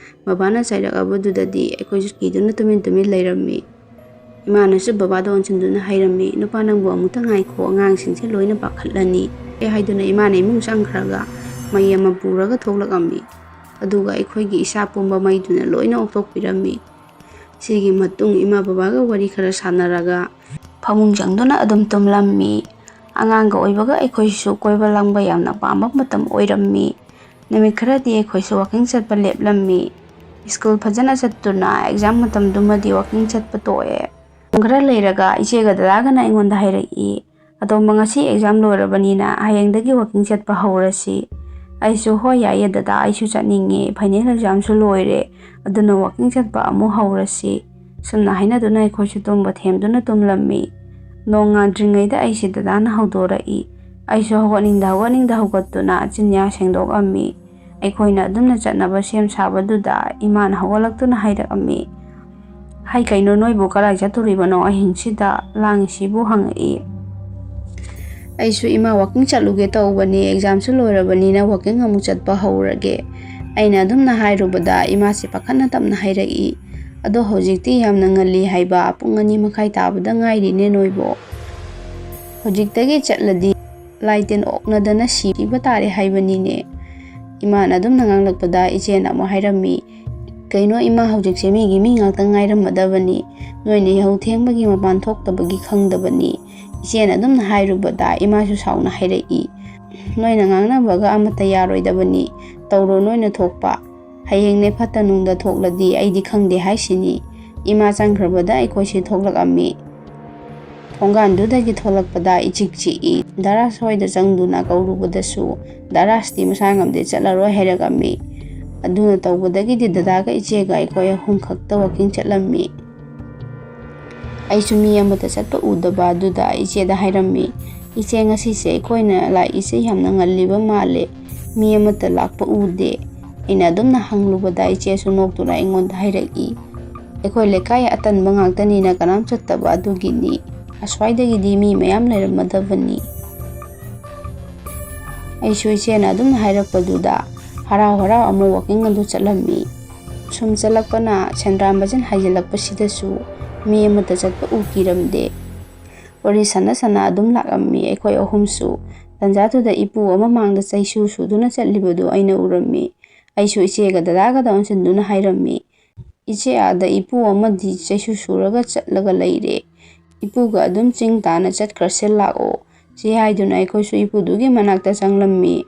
ꯕꯕꯥꯅ ꯆꯩꯔꯛꯑꯕꯗꯨꯗꯗꯤ ꯑꯩꯈꯣꯏꯁꯨ ꯀꯤꯗꯨꯅ ꯇꯨꯃꯤꯟ ꯇꯨꯃꯤꯟ ꯂꯩꯔꯝꯃꯤ꯫ ꯏꯃꯥꯅꯁꯨ ꯕꯕꯥꯗ ꯑꯣꯟꯁꯤꯟꯗꯨꯅ ꯍꯥꯏꯔꯝꯃꯤ, "ꯅꯨꯄꯥ, ꯅꯪꯕꯨ ꯑꯃꯨꯛꯇ ꯉꯥꯏꯈꯣ, ꯑꯉꯥꯡꯁꯤꯡꯁꯦ ꯂꯣꯏꯅ ꯄꯥꯈꯠꯂꯅꯤ" ꯍꯥꯏꯗꯨꯅ ꯏꯃꯥꯅ ꯏꯃꯨꯡ ꯆꯪꯈ꯭ꯔꯒ ꯃꯩ ꯑꯃ ꯄꯨꯔꯒ ꯊꯣꯛꯂꯛꯑꯝꯃꯤ꯫ ꯑꯗꯨꯒ ꯑꯩꯈꯣꯏꯒꯤ ꯏꯁꯥ ꯄꯨꯝꯕ ꯃꯩꯗꯨꯅ ꯂꯣꯏꯅ ꯑꯣꯛꯊꯣꯛꯄꯤꯔꯝꯃꯤ꯫ ꯁꯤꯒꯤ ꯃꯇꯨꯡ ꯏꯃꯥ ꯕꯕꯥꯒ ꯋꯥꯔꯤ ꯈꯔ ꯁꯥꯟꯅꯔꯒ ꯐꯃꯨꯡ ꯆꯪꯗꯨꯅ ꯑꯗꯨꯝ ꯇꯨꯝꯂꯝꯃꯤ꯫ ꯑꯉꯥꯡꯒ ꯑꯣꯏꯕꯒ ꯑꯩꯈꯣꯏꯁꯨ ꯀꯣꯏꯕ ꯂꯥꯡꯕ ꯌꯥꯝꯅ ꯄꯥꯝꯕ ꯃꯇꯝ ꯑꯣꯏꯔꯝꯃꯤ꯫ ꯅꯨꯃꯤꯠ ꯈꯔꯗꯤ ꯑꯩꯈꯣꯏꯁꯨ ꯋꯥꯀꯤꯡ ꯆꯠꯄ ꯂꯦꯞꯂꯝꯃꯤ꯫ ꯁ꯭ꯀꯨꯜ ꯐꯖꯅ ꯆꯠꯇꯨꯅ ꯑꯦꯛꯖꯥꯝ ꯃꯇꯝꯗꯨꯃꯗꯤ ꯋꯥꯀꯤꯡ ꯆꯠꯄ ꯇꯣꯛꯑꯦ꯫ ꯄꯨꯡ ꯈꯔ ꯂꯩꯔꯒ ꯏꯆꯦꯒ ꯗꯗꯥꯒꯅ ꯑꯩꯉꯣꯟꯗ ꯍꯥꯏꯔꯛꯏ, "ꯑꯇꯣꯝꯕ, ꯉꯁꯤ ꯑꯦꯛꯖꯥꯝ ꯂꯣꯏꯔꯕꯅꯤꯅ ꯍꯌꯦꯡꯗꯒꯤ ꯋꯥꯀꯤꯡ ꯆꯠꯄ ꯍꯧꯔꯁꯤ"꯫ ꯑꯩꯁꯨ, "ꯍꯣꯏ, ꯌꯥꯏꯌꯦ ꯗꯗꯥ, ꯑꯩꯁꯨ ꯆꯠꯅꯤꯡꯉꯦ, ꯐꯥꯏꯅꯦꯜ ꯑꯦꯛꯖꯥꯝꯁꯨ ꯂꯣꯏꯔꯦ, ꯑꯗꯨꯅ ꯋꯥꯀꯤꯡ ꯆꯠꯄ ꯑꯃꯨꯛ ꯍꯧꯔꯁꯤ"꯫ ꯁꯨꯝꯅ ꯍꯥꯏꯅꯗꯨꯅ ꯑꯩꯈꯣꯏꯁꯨ ꯇꯨꯝꯕ ꯊꯦꯝꯗꯨꯅ ꯇꯨꯝꯂꯝꯃꯤ꯫ ꯅꯣꯡ ꯉꯥꯟꯗ꯭ꯔꯤꯉꯩꯗ ꯑꯩꯁꯦ ꯗꯗꯥꯅ ꯍꯧꯗꯣꯔꯛꯏ꯫ ꯑꯩꯁꯨ ꯍꯧꯒꯠꯅꯤꯡꯗ ꯍꯧꯒꯠꯅꯤꯡꯗ ꯍꯧꯒꯠꯇꯨꯅ ꯆꯤꯟꯌꯥ ꯁꯦꯡꯗꯣꯛꯑꯝꯃꯤ꯫ ꯑꯩꯈꯣꯏꯅ ꯑꯗꯨꯝꯅ ꯆꯠꯅꯕ ꯁꯦꯝ ꯁꯥꯕꯗꯨꯗ ꯏꯃꯥꯅ ꯍꯧꯒꯠꯂꯛꯇꯨꯅ ꯍꯥꯏꯔꯛꯑꯝꯃꯤ, "ꯍꯥꯏ, ꯀꯩꯅꯣ, ꯅꯣꯏꯕꯨ ꯀꯔꯥꯏ ꯆꯠꯇꯣꯔꯤꯕꯅꯣ ꯑꯍꯤꯡꯁꯤꯗ ꯂꯥꯡꯉꯤꯁꯤꯕꯨ?" ꯍꯪꯉꯛꯏ꯫ ꯑꯩꯁꯨ, "ꯏꯃꯥ, ꯋꯥꯀꯤꯡ ꯆꯠꯂꯨꯒꯦ ꯇꯧꯕꯅꯦ, ꯑꯦꯛꯖꯥꯝꯁꯨ ꯂꯣꯏꯔꯕꯅꯤꯅ ꯋꯥꯀꯤꯡ ꯑꯃꯨꯛ ꯆꯠꯄ ꯍꯧꯔꯒꯦ"꯫ ꯑꯩꯅ ꯑꯗꯨꯝꯅ ꯍꯥꯏꯔꯨꯕꯗ ꯏꯃꯥꯁꯤ ꯄꯥꯈꯠꯅ ꯇꯞꯅ ꯍꯥꯏꯔꯛꯏ, "ꯑꯗꯣ ꯍꯧꯖꯤꯛꯇꯤ ꯌꯥꯝꯅ ꯉꯜꯂꯤ ꯍꯥꯏꯕ, ꯄꯨꯡ ꯑꯅꯤ ꯃꯈꯥꯏ ꯇꯥꯕꯗ ꯉꯥꯏꯔꯤꯅꯦ ꯅꯣꯏꯕꯣ꯫ ꯍꯧꯖꯤꯛꯇꯒꯤ ꯆꯠꯂꯗꯤ ꯂꯥꯏ ꯇꯤꯟ ꯑꯣꯛꯅꯗꯅ ꯁꯤꯕ ꯇꯥꯔꯦ ꯍꯥꯏꯕꯅꯤꯅꯦ"꯫ ꯏꯃꯥꯅ ꯑꯗꯨꯝꯅ ꯉꯥꯡꯂꯛꯄꯗ ꯏꯆꯦꯅ ꯑꯃꯨꯛ ꯍꯥꯏꯔꯝꯃꯤ, "ꯀꯩꯅꯣ ꯏꯃꯥ, ꯍꯧꯖꯤꯛꯁꯦ ꯃꯤꯒꯤ ꯃꯤ ꯉꯥꯛꯇ ꯉꯥꯏꯔꯝꯃꯗꯕꯅꯤ, ꯅꯣꯏꯅ ꯌꯥꯍꯧ ꯊꯦꯡꯕꯒꯤ ꯃꯄꯥꯟ ꯊꯣꯛꯇꯕꯒꯤ ꯈꯪꯗꯕꯅꯤ"꯫ ꯏꯆꯦꯅ ꯑꯗꯨꯝꯅ ꯍꯥꯏꯔꯨꯕꯗ ꯏꯃꯥꯁꯨ ꯁꯥꯎꯅ ꯍꯥꯏꯔꯛꯏ, "ꯅꯣꯏꯅ ꯉꯥꯡꯅꯕꯒ ꯑꯃꯠꯇ ꯌꯥꯔꯣꯏꯗꯕꯅꯤ, ꯇꯧꯔꯣ ꯅꯣꯏꯅ ꯊꯣꯛꯄ"꯫ ꯍꯌꯦꯡꯅꯦ ꯐꯠꯇ ꯅꯨꯡꯗ ꯊꯣꯛꯂꯗꯤ ꯑꯩꯗꯤ ꯈꯪꯗꯦ ꯍꯥꯏꯁꯤꯅꯤ꯫ ꯏꯃꯥ ꯆꯪꯈ꯭ꯔꯕꯗ ꯑꯩꯈꯣꯏꯁꯦ ꯊꯣꯛꯂꯛꯑꯝꯃꯤ꯫ ꯊꯣꯡꯒꯥꯟꯗꯨꯗꯒꯤ ꯊꯣꯛꯂꯛꯄꯗ ꯏꯆꯤꯛ ꯆꯤꯛꯏ꯫ ꯗꯔꯥꯁ ꯍꯣꯏꯗ ꯆꯪꯗꯨꯅ ꯀꯧꯔꯨꯕꯗꯁꯨ ꯗꯔꯥꯁꯇꯤ ꯃꯁꯥ ꯉꯝꯗꯦ, ꯆꯠꯂꯔꯣꯏ ꯍꯥꯏꯔꯛꯑꯝꯃꯤ꯫ ꯑꯗꯨꯅ ꯇꯧꯕꯗꯒꯤꯗꯤ ꯗꯗꯥꯒ ꯏꯆꯦꯒ ꯑꯩꯈꯣꯏ ꯑꯍꯨꯝ ꯈꯛꯇ ꯋꯥꯀꯤꯡ ꯆꯠꯂꯝꯃꯤ꯫ ꯑꯩꯁꯨ ꯃꯤ ꯑꯃꯠꯇ ꯆꯠꯄ ꯎꯗꯕ ꯑꯗꯨꯗ ꯏꯆꯦꯗ ꯍꯥꯏꯔꯝꯃꯤ, "ꯏꯆꯦ, ꯉꯁꯤꯁꯦ ꯑꯩꯈꯣꯏꯅ ꯂꯥꯛꯏꯁꯦ ꯌꯥꯝꯅ ꯉꯜꯂꯤꯕ ꯃꯥꯜꯂꯦ, ꯃꯤ ꯑꯃꯠꯇ ꯂꯥꯛꯄ ꯎꯗꯦ"꯫ ꯑꯩꯅ ꯑꯗꯨꯝꯅ ꯍꯪꯂꯨꯕꯗ ꯏꯆꯦꯁꯨ ꯅꯣꯛꯇꯨꯅ ꯑꯩꯉꯣꯟꯗ ꯍꯥꯏꯔꯛꯏ, "ꯑꯩꯈꯣꯏ ꯂꯩꯀꯥꯏ ꯑꯇꯟꯕ ꯉꯥꯛꯇꯅꯤꯅ ꯀꯅꯥꯝ ꯆꯠꯇꯕ ꯑꯗꯨꯒꯤꯅꯤ, ꯑꯁ꯭ꯋꯥꯏꯗꯒꯤꯗꯤ ꯃꯤ ꯃꯌꯥꯝ ꯂꯩꯔꯝꯃꯗꯕꯅꯤ"꯫ ꯑꯩꯁꯨ ꯏꯆꯦꯅ ꯑꯗꯨꯝꯅ ꯍꯥꯏꯔꯛꯄꯗꯨꯗ ꯍꯔꯥꯎ ꯍꯔꯥꯎ ꯑꯃꯨꯛ ꯋꯥꯀꯤꯡ ꯑꯗꯨ ꯆꯠꯂꯝꯃꯤ꯫ ꯁꯨꯝ ꯆꯠꯂꯛꯄꯅ ꯁꯦꯟꯗ꯭ꯔꯥ ꯃꯆꯤꯟ ꯍꯥꯏꯖꯤꯜꯂꯛꯄꯁꯤꯗꯁꯨ ꯃꯤ ꯑꯃꯠꯇ ꯆꯠꯄ ꯎꯈꯤꯔꯝꯗꯦ꯫ ꯋꯥꯔꯤ ꯁꯥꯟꯅ ꯁꯥꯟꯅ ꯑꯗꯨꯝ ꯂꯥꯛꯂꯝꯃꯤ ꯑꯩꯈꯣꯏ ꯑꯍꯨꯝꯁꯨ꯫ ꯇꯟꯖꯥꯗꯨꯗ ꯏꯄꯨ ꯑꯃ ꯃꯥꯡꯗ ꯆꯩꯁꯨ ꯁꯨꯗꯨꯅ ꯆꯠꯂꯤꯕꯗꯨ ꯑꯩꯅ ꯎꯔꯝꯃꯤ꯫ ꯑꯩꯁꯨ ꯏꯆꯦꯒ ꯗꯗꯥꯒꯗ ꯑꯣꯟꯁꯤꯟꯗꯨꯅ ꯍꯥꯏꯔꯝꯃꯤ, "ꯏꯆꯦ, ꯑꯥꯗ ꯏꯄꯨ ꯑꯃꯗꯤ ꯆꯩꯁꯨ ꯁꯨꯔꯒ ꯆꯠꯂꯒ ꯂꯩꯔꯦ꯫ ꯏꯄꯨꯒ ꯑꯗꯨꯝ ꯆꯤꯡ ꯇꯥꯅ ꯆꯠꯈ꯭ꯔꯁꯦ ꯂꯥꯛꯑꯣ"꯫ ꯁꯤ ꯍꯥꯏꯗꯨꯅ ꯑꯩꯈꯣꯏꯁꯨ ꯏꯄꯨꯗꯨꯒꯤ ꯃꯅꯥꯛꯇ ꯆꯪꯂꯝꯃꯤ꯫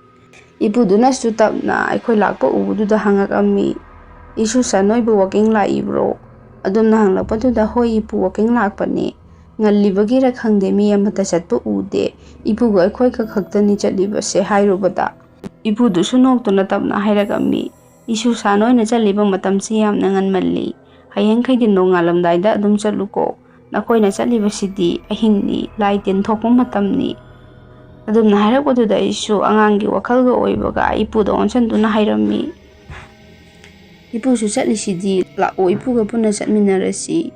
ꯏꯄꯨꯗꯨꯅꯁꯨ ꯇꯞꯅ ꯑꯩꯈꯣꯏ ꯂꯥꯛꯄ ꯎꯕꯗꯨꯗ ꯍꯪꯉꯛꯑꯝꯃꯤ, "ꯏꯁꯨ ꯁꯥ, ꯅꯣꯏꯕꯨ ꯋꯥꯀꯤꯡ ꯂꯥꯛꯏꯕ꯭ꯔꯣ?" ꯑꯗꯨꯝꯅ ꯍꯪꯂꯛꯄꯗꯨꯗ, "ꯍꯣꯏ ꯏꯄꯨ, ꯋꯥꯀꯤꯡ ꯂꯥꯛꯄꯅꯤ꯫ ꯉꯜꯂꯤꯕꯒꯤꯔ ꯈꯪꯗꯦ, ꯃꯤ ꯑꯃꯠꯇ ꯆꯠꯄ ꯎꯗꯦ꯫ ꯏꯄꯨꯒ ꯑꯩꯈꯣꯏꯒ ꯈꯛꯇꯅꯤ ꯆꯠꯂꯤꯕꯁꯦ" ꯍꯥꯏꯔꯨꯕꯗ, ꯏꯄꯨꯗꯨꯁꯨ ꯅꯣꯛꯇꯨꯅ ꯇꯞꯅ ꯍꯥꯏꯔꯛꯑꯝꯃꯤ, "ꯏꯁꯨ ꯁꯥ, ꯅꯣꯏꯅ ꯆꯠꯂꯤꯕ ꯃꯇꯝꯁꯤ ꯌꯥꯝꯅ ꯉꯟꯃꯜꯂꯤ꯫ ꯍꯌꯦꯡꯈꯩꯗꯤ ꯅꯣꯡꯉꯥꯜꯂꯝꯗꯥꯏꯗ ꯑꯗꯨꯝ ꯆꯠꯂꯨꯀꯣ꯫ ꯅꯈꯣꯏꯅ ꯆꯠꯂꯤꯕꯁꯤꯗꯤ ꯑꯍꯤꯡꯅꯤ, ꯂꯥꯏ ꯇꯤꯟ ꯊꯣꯛꯄ ꯃꯇꯝꯅꯤ"꯫ ꯑꯗꯨꯝꯅ ꯍꯥꯏꯔꯛꯄꯗꯨꯗ ꯑꯩꯁꯨ ꯑꯉꯥꯡꯒꯤ ꯋꯥꯈꯜꯒ ꯑꯣꯏꯕꯒ ꯏꯄꯨꯗ ꯑꯣꯟꯁꯤꯟꯗꯨꯅ ꯍꯥꯏꯔꯝꯃꯤ, "ꯏꯄꯨꯁꯨ ꯆꯠꯂꯤꯁꯤꯗꯤ, ꯂꯥꯛꯑꯣ, ꯏꯄꯨꯒ ꯄꯨꯟꯅ ꯆꯠꯃꯤꯟꯅꯔꯁꯤ"꯫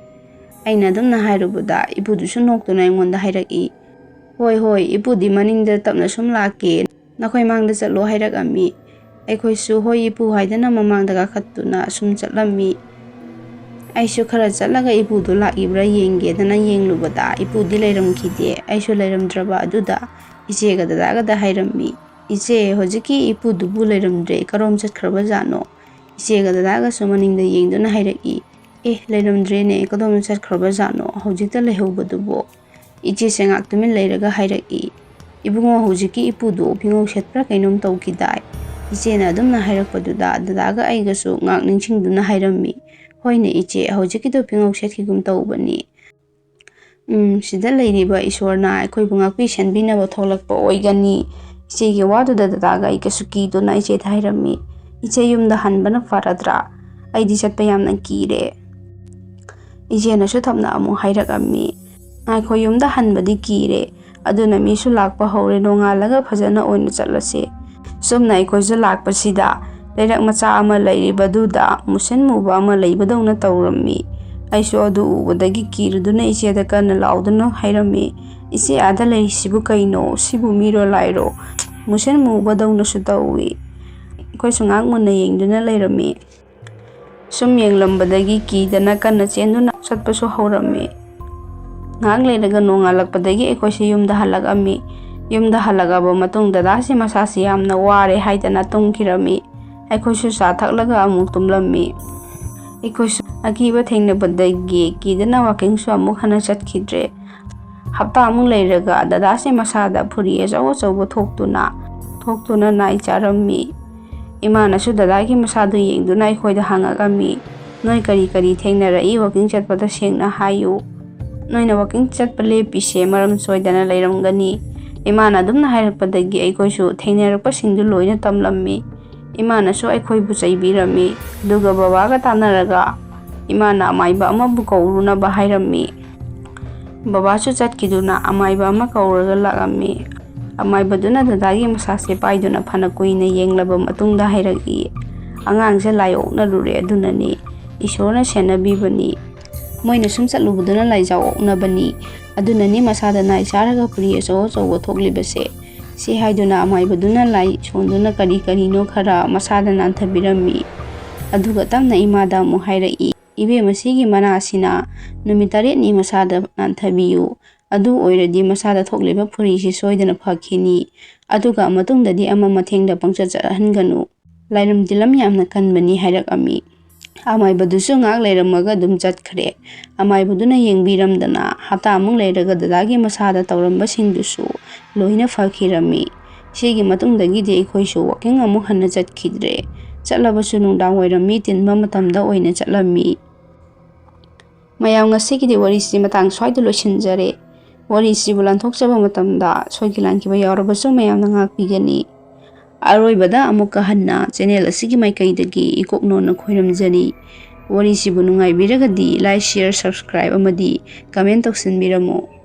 ꯑꯩꯅ ꯑꯗꯨꯝꯅ ꯍꯥꯏꯔꯨꯕꯗ ꯏꯄꯨꯗꯨꯁꯨ ꯅꯣꯛꯇꯨꯅ ꯑꯩꯉꯣꯟꯗ ꯍꯥꯏꯔꯛꯏ, "ꯍꯣꯏ, ꯍꯣꯏ, ꯏꯄꯨꯗꯤ ꯃꯅꯤꯡꯗ ꯇꯞꯅ ꯁꯨꯝ ꯂꯥꯛꯀꯦ, ꯅꯈꯣꯏ ꯃꯥꯡꯗ ꯆꯠꯂꯣ" ꯍꯥꯏꯔꯛꯑꯝꯃꯤ꯫ ꯑꯩꯈꯣꯏꯁꯨ "ꯍꯣꯏ ꯏꯄꯨ" ꯍꯥꯏꯗꯅ ꯃꯃꯥꯡꯗ ꯀꯥꯈꯠꯇꯨꯅ ꯁꯨꯝ ꯆꯠꯂꯝꯃꯤ꯫ ꯑꯩꯁꯨ ꯈꯔ ꯆꯠꯂꯒ ꯏꯄꯨꯗꯨ ꯂꯥꯛꯏꯕ꯭ꯔꯥ ꯌꯦꯡꯒꯦꯗꯅ ꯌꯦꯡꯂꯨꯕꯗ ꯏꯄꯨꯗꯤ ꯂꯩꯔꯝꯈꯤꯗꯦ꯫ ꯑꯩꯁꯨ ꯂꯩꯔꯝꯗ꯭ꯔꯕ ꯑꯗꯨꯗ ꯏꯆꯦꯒ ꯗꯗꯥꯒꯗ ꯍꯥꯏꯔꯝꯃꯤ, "ꯏꯆꯦ, ꯍꯧꯖꯤꯛꯀꯤ ꯏꯄꯨꯗꯨꯕꯨ ꯂꯩꯔꯝꯗ꯭ꯔꯦ, ꯀꯔꯣꯝ ꯆꯠꯈ꯭ꯔꯕꯖꯥꯠꯅꯣ?" ꯏꯆꯦꯒ ꯗꯗꯥꯒꯁꯨ ꯃꯅꯤꯡꯗ ꯌꯦꯡꯗꯨꯅ ꯍꯥꯏꯔꯛꯏ, "ꯑꯦ, ꯂꯩꯔꯝꯗ꯭ꯔꯦꯅꯦ, ꯀꯗꯣꯝꯗ ꯆꯠꯈ꯭ꯔꯕꯖꯥꯠꯅꯣ ꯍꯧꯖꯤꯛꯇ ꯂꯩꯍꯧꯕꯗꯨꯕꯣ?" ꯏꯆꯦꯁꯦ ꯉꯥꯛ ꯇꯨꯃꯤꯟ ꯂꯩꯔꯒ ꯍꯥꯏꯔꯛꯏ, "ꯏꯕꯨꯡꯉꯣ, ꯍꯧꯖꯤꯛꯀꯤ ꯏꯄꯨꯗꯣ ꯐꯤꯉꯧ ꯁꯦꯠꯄ꯭ꯔꯥ ꯀꯩꯅꯣꯝ ꯇꯧꯈꯤꯗꯥꯏ?" ꯏꯆꯦꯅ ꯑꯗꯨꯝꯅ ꯍꯥꯏꯔꯛꯄꯗꯨꯗ ꯗꯗꯥꯒ ꯑꯩꯒꯁꯨ ꯉꯥꯛ ꯅꯤꯡꯁꯤꯡꯗꯨꯅ ꯍꯥꯏꯔꯝꯃꯤ, "ꯍꯣꯏꯅꯦ ꯏꯆꯦ, ꯍꯧꯖꯤꯛꯀꯤꯗꯣ ꯐꯤꯉꯧ ꯁꯦꯠꯈꯤꯒꯨꯝ ꯇꯧꯕꯅꯤ꯫ ꯎꯝ, ꯁꯤꯗ ꯂꯩꯔꯤꯕ ꯏꯁꯣꯔꯅ ꯑꯩꯈꯣꯏꯕꯨ ꯉꯥꯛꯄꯤ ꯁꯦꯟꯕꯤꯅꯕ ꯊꯣꯛꯂꯛꯄ ꯑꯣꯏꯒꯅꯤ꯫" ꯏꯆꯦꯒꯤ ꯋꯥꯗꯨꯗ ꯗꯗꯥꯒ ꯑꯩꯒꯁꯨ ꯀꯤꯗꯨꯅ ꯏꯆꯦꯗ ꯍꯥꯏꯔꯝꯃꯤ, "ꯏꯆꯦ, ꯌꯨꯝꯗ ꯍꯟꯕꯅ ꯐꯔꯗ꯭ꯔꯥ? ꯑꯩꯗꯤ ꯆꯠꯄ ꯌꯥꯝꯅ ꯀꯤꯔꯦ꯫" ꯏꯆꯦꯅꯁꯨ ꯊꯞꯅ ꯑꯃꯨꯛ ꯍꯥꯏꯔꯛꯑꯝꯃꯤ, "ꯉꯥꯏꯈꯣ, ꯌꯨꯝꯗ ꯍꯟꯕꯗꯤ ꯀꯤꯔꯦ, ꯑꯗꯨꯅ ꯃꯤꯁꯨ ꯂꯥꯛꯄ ꯍꯧꯔꯦ, ꯅꯣꯡꯉꯥꯜꯂꯒ ꯐꯖꯅ ꯑꯣꯏꯅ ꯆꯠꯂꯁꯦ꯫" ꯁꯨꯝꯅ ꯑꯩꯈꯣꯏꯁꯨ ꯂꯥꯛꯄꯁꯤꯗ ꯂꯩꯔꯛ ꯃꯆꯥ ꯑꯃ ꯂꯩꯔꯤꯕꯗꯨꯗ ꯃꯨꯁꯤꯟ ꯃꯨꯕ ꯑꯃ ꯂꯩꯕꯗꯧꯅ ꯇꯧꯔꯝꯃꯤ꯫ ꯑꯩꯁꯨ ꯑꯗꯨ ꯎꯕꯗꯒꯤ ꯀꯤꯔꯨꯗꯨꯅ ꯏꯆꯦꯗ ꯀꯟꯅ ꯂꯥꯎꯗꯨꯅ ꯍꯥꯏꯔꯝꯃꯤ, "ꯏꯆꯦ, ꯑꯥꯗ ꯂꯩꯔꯤꯁꯤꯕꯨ ꯀꯩꯅꯣ? ꯁꯤꯕꯨ ꯃꯤꯔꯣ ꯂꯥꯏꯔꯣ? ꯃꯨꯁꯤꯟ ꯃꯨꯕꯗꯧꯅꯁꯨ ꯇꯧꯏ꯫" ꯑꯩꯈꯣꯏꯁꯨ ꯉꯥꯏꯍꯥꯛ ꯃꯨꯟꯅ ꯌꯦꯡꯗꯨꯅ ꯂꯩꯔꯝꯃꯤ꯫ ꯁꯨꯝ ꯌꯦꯡꯂꯝꯕꯗꯒꯤ ꯀꯤꯗꯅ ꯀꯟꯅ ꯆꯦꯟꯗꯨꯅ ꯆꯠꯄꯁꯨ ꯍꯧꯔꯝꯃꯤ꯫ ꯉꯥꯏꯍꯥꯛ ꯂꯩꯔꯒ ꯅꯣꯡꯉꯥꯜꯂꯛꯄꯗꯒꯤ ꯑꯩꯈꯣꯏꯁꯦ ꯌꯨꯝꯗ ꯍꯜꯂꯛꯑꯝꯃꯤ꯫ ꯌꯨꯝꯗ ꯍꯜꯂꯛꯑꯕ ꯃꯇꯨꯡ ꯗꯗꯥꯁꯤ ꯃꯁꯥꯁꯤ ꯌꯥꯝꯅ ꯋꯥꯔꯦ ꯍꯥꯏꯗꯅ ꯇꯨꯝꯈꯤꯔꯝꯃꯤ꯫ ꯑꯩꯈꯣꯏꯁꯨ ꯆꯥ ꯊꯛꯂꯒ ꯑꯃꯨꯛ ꯇꯨꯝꯂꯝꯃꯤ꯫ ꯑꯩꯈꯣꯏꯁꯨ ꯑꯀꯤꯕ ꯊꯦꯡꯅꯕꯗꯒꯤ ꯀꯤꯗꯅ ꯋꯥꯀꯤꯡꯁꯨ ꯑꯃꯨꯛ ꯍꯟꯅ ꯆꯠꯈꯤꯗ꯭ꯔꯦ꯫ ꯍꯞꯇꯥ ꯑꯃꯨꯛ ꯂꯩꯔꯒ ꯗꯗꯥꯁꯦ ꯃꯁꯥꯗ ꯐꯨꯔꯤ ꯑꯆꯧ ꯑꯆꯧꯕ ꯊꯣꯛꯇꯨꯅ, ꯊꯣꯛꯇꯨꯅ ꯅꯥꯏ ꯆꯥꯔꯝꯃꯤ꯫ ꯏꯃꯥꯅꯁꯨ ꯗꯗꯥꯒꯤ ꯃꯁꯥꯗꯨ ꯌꯦꯡꯗꯨꯅ ꯑꯩꯈꯣꯏꯗ ꯍꯪꯉꯛꯑꯝꯃꯤ, "ꯅꯣꯏ ꯀꯔꯤ ꯀꯔꯤ ꯊꯦꯡꯅꯔꯛꯏ ꯋꯥꯀꯤꯡ ꯆꯠꯄꯗ ꯁꯦꯡꯅ ꯍꯥꯏꯌꯨ꯫ ꯅꯣꯏꯅ ꯋꯥꯀꯤꯡ ꯆꯠꯄ ꯂꯦꯞꯄꯤꯁꯦ ꯃꯔꯝ ꯁꯣꯏꯗꯅ ꯂꯩꯔꯝꯒꯅꯤ꯫" ꯏꯃꯥꯅ ꯑꯗꯨꯝꯅ ꯍꯥꯏꯔꯛꯄꯗꯒꯤ ꯑꯩꯈꯣꯏꯁꯨ ꯊꯦꯡꯅꯔꯛꯄꯁꯤꯡꯗꯨ ꯂꯣꯏꯅ ꯇꯝꯂꯝꯃꯤ꯫ ꯏꯃꯥꯅꯁꯨ ꯑꯩꯈꯣꯏꯕꯨ ꯆꯩꯕꯤꯔꯝꯃꯤ꯫ ꯑꯗꯨꯒ ꯕꯕꯥꯒ ꯇꯥꯟꯅꯔꯒ ꯏꯃꯥꯅ ꯑꯃꯥꯏꯕ ꯑꯃꯕꯨ ꯀꯧꯔꯨꯅꯕ ꯍꯥꯏꯔꯝꯃꯤ꯫ ꯕꯕꯥꯁꯨ ꯆꯠꯈꯤꯗꯨꯅ ꯑꯃꯥꯏꯕ ꯑꯃ ꯀꯧꯔꯒ ꯂꯥꯛꯂꯝꯃꯤ꯫ ꯑꯃꯥꯏꯕꯗꯨꯅ ꯗꯗꯥꯒꯤ ꯃꯁꯥꯁꯦ ꯄꯥꯏꯗꯨꯅ ꯐꯅ ꯀꯨꯏꯅ ꯌꯦꯡꯂꯕ ꯃꯇꯨꯡꯗ ꯍꯥꯏꯔꯛꯏ, "ꯑꯉꯥꯡꯁꯦ ꯂꯥꯏ ꯑꯣꯛꯅꯔꯨꯔꯦ, ꯑꯗꯨꯅꯅꯤ꯫ ꯏꯁꯣꯔꯅ ꯁꯦꯟꯅꯕꯤꯕꯅꯤ꯫ ꯃꯣꯏꯅ ꯁꯨꯝ ꯆꯠꯂꯨꯕꯗꯨꯅ ꯂꯥꯏꯖꯥꯎ ꯑꯣꯛꯅꯕꯅꯤ꯫ ꯑꯗꯨꯅꯅꯤ ꯃꯁꯥꯗ ꯅꯥꯏ ꯆꯥꯔꯒ ꯐꯨꯔꯤ ꯑꯆꯧ ꯑꯆꯧꯕ ꯊꯣꯛꯂꯤꯕꯁꯦ꯫" ꯁꯤ ꯍꯥꯏꯗꯨꯅ ꯑꯃꯥꯏꯕꯗꯨꯅ ꯂꯥꯏ ꯁꯣꯟꯗꯨꯅ ꯀꯔꯤ ꯀꯔꯤꯅꯣ ꯈꯔ ꯃꯁꯥꯗ ꯅꯥꯟꯊꯕꯤꯔꯝꯃꯤ꯫ ꯑꯗꯨꯒ ꯇꯞꯅ ꯏꯃꯥꯗ ꯑꯃꯨꯛ ꯍꯥꯏꯔꯛꯏ, "ꯏꯕꯦꯝꯃ, ꯁꯤꯒꯤ ꯃꯅꯥꯁꯤꯅ ꯅꯨꯃꯤꯠ ꯇꯔꯦꯠꯅꯤ ꯃꯁꯥꯗ ꯅꯥꯟꯊꯕꯤꯌꯨ꯫ ꯑꯗꯨ ꯑꯣꯏꯔꯗꯤ ꯃꯁꯥꯗ ꯊꯣꯛꯂꯤꯕ ꯐꯨꯔꯤꯁꯤ ꯁꯣꯏꯗꯅ ꯐꯈꯤꯅꯤ꯫ ꯑꯗꯨꯒ ꯃꯇꯨꯡꯗꯗꯤ ꯑꯃ ꯃꯊꯦꯡꯗ ꯄꯪꯆꯠ ꯆꯠꯍꯟꯒꯅꯨ꯫ ꯂꯥꯏꯔꯝ ꯇꯤꯜꯂꯝ ꯌꯥꯝꯅ ꯀꯟꯕꯅꯤ" ꯍꯥꯏꯔꯛꯑꯝꯃꯤ꯫ ꯑꯃꯥꯏꯕꯗꯨꯁꯨ ꯉꯥꯏꯍꯥꯛ ꯂꯩꯔꯝꯃꯒ ꯑꯗꯨꯝ ꯆꯠꯈ꯭ꯔꯦ꯫ ꯑꯃꯥꯏꯕꯗꯨꯅ ꯌꯦꯡꯕꯤꯔꯝꯗꯅ ꯍꯞꯇꯥꯃꯨꯛ ꯂꯩꯔꯒ ꯗꯗꯥꯒꯤ ꯃꯁꯥꯗ ꯇꯧꯔꯝꯕꯁꯤꯡꯗꯨꯁꯨ ꯂꯣꯏꯅ ꯐꯈꯤꯔꯝꯃꯤ꯫ ꯁꯤꯒꯤ ꯃꯇꯨꯡꯗꯒꯤꯗꯤ ꯑꯩꯈꯣꯏꯁꯨ ꯋꯥꯀꯤꯡ ꯑꯃꯨꯛ ꯍꯟꯅ ꯆꯠꯈꯤꯗ꯭ꯔꯦ꯫ ꯆꯠꯂꯕꯁꯨ ꯅꯨꯡꯗꯥꯡ ꯋꯥꯏꯔꯝ ꯃꯤ ꯇꯤꯟꯕ ꯃꯇꯝꯗ ꯑꯣꯏꯅ ꯆꯠꯂꯝꯃꯤ꯫ ꯃꯌꯥꯝ, ꯉꯁꯤꯒꯤꯗꯤ ꯋꯥꯔꯤꯁꯤ ꯃꯇꯥꯡ ꯁ꯭ꯋꯥꯏꯗ ꯂꯣꯏꯁꯤꯟꯖꯔꯦ꯫ ꯋꯥꯔꯤꯁꯤꯕꯨ ꯂꯥꯟꯊꯣꯛꯆꯕ ꯃꯇꯝꯗ ꯁꯣꯏꯈꯤ ꯂꯥꯟꯈꯤꯕ ꯌꯥꯎꯔꯕꯁꯨ ꯃꯌꯥꯝꯅ ꯉꯥꯛꯄꯤꯒꯅꯤ꯫ ꯑꯔꯣꯏꯕꯗ ꯑꯃꯨꯛꯀ ꯍꯟꯅ ꯆꯦꯅꯦꯜ ꯑꯁꯤꯒꯤ ꯃꯥꯏꯀꯩꯗꯒꯤ ꯏꯀꯣꯛꯅꯣꯟꯅ ꯈꯣꯏꯔꯝꯖꯔꯤ꯫ ꯋꯥꯔꯤꯁꯤꯕꯨ ꯅꯨꯡꯉꯥꯏꯕꯤꯔꯒꯗꯤ like, share, subscribe ꯑꯃꯗꯤ comment ꯇꯧꯁꯤꯟꯕꯤꯔꯝꯃꯨ꯫